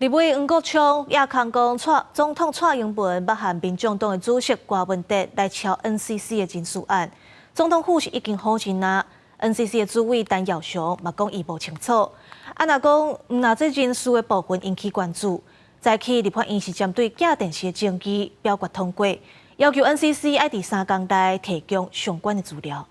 立委黃國昌也空講，蔡總統蔡英文捌和民眾黨的主席柯文哲來敲 NCC 的人事案，總統府是已經否認啦。NCC 的主委陳耀祥嘛講伊無清楚。啊，若講毋若這人事的部分引起關注，早起立法院是針對鏡電視的爭議表決通過，要求 NCC 愛佇3工內提供相關的資料。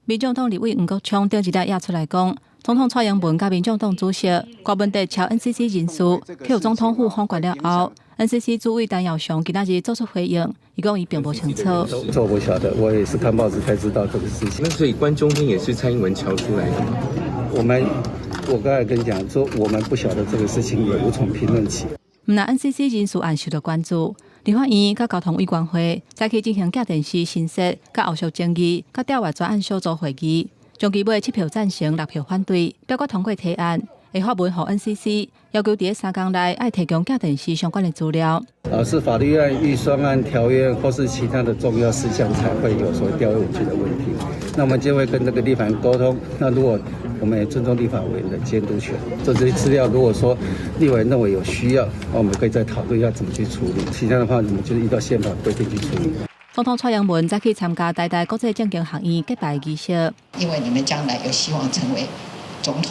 民眾黨立委黃國昌頂一日也出來講，總統蔡英文佮民眾黨主席柯文哲敲 NCC 人事，去予總統府否決了後，NCC 主委陳耀祥今仔日做出回應，伊講伊並無清楚。這我不曉得，我也是看報紙才知道這個事情。那所以關中天也是蔡英文敲出來的嗎？我剛才跟你講，說我們不曉得這個事情，也無從評論起。毋但 NCC 人事案受到關注，立法院佮交通委員會早起進行鏡電視新設、佮後續爭議、佮調閱專案小組會議，終其尾7票贊成，6票反對，表決通過提案，會發文予 NCC，要求佇3工內愛提供鏡電視相關的資料。啊，是法律案、預算案、條約或是其他的重要事項才會有所謂調閱文件的問題。那我們就會跟這個立法院溝通。那如果我們也尊重立法委員的監督權，這些資料如果說立委認為有需要，那我們可以再討論一下怎麼去處理。其他的話，我們就依照憲法規定去處理。總統蔡英文早起參加台大國際政經學院結拜儀式。因為你們將來有希望成為總統，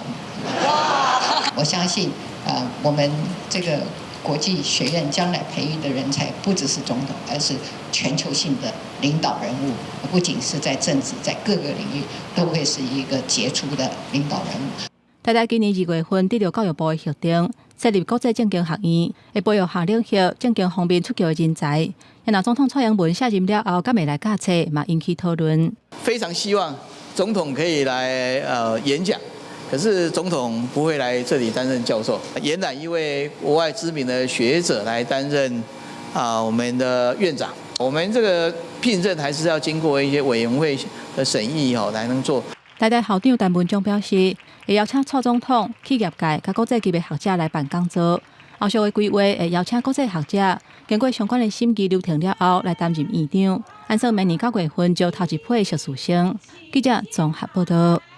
我相信，我們這個國際學院將來培育的人才，不只是總統，而是全球性的領導人物，不僅是在政治，在各個領域都會是一個傑出的領導人物。台大今年2月份得著教育部的核定，設立國際政經學院，會培育學領域政經方面出國的人才。若總統蔡英文卸任了後，敢會來教冊，嘛引起討論。非常希望總統可以來演講，可是總統不會來這裡擔任教授，延攬一位國外知名的學者來擔任我們的院長。我們這個聘任還是要經過一些委員會的審議吼，才能做。台大校長陳文忠表示，會邀請蔡總統、企業界佮國際級的學者來辦講座。後續的規劃會邀請國際學者，經過相關的審議流程了後，來擔任院長。按算明年9月份招頭一批碩士生。記者綜合報道。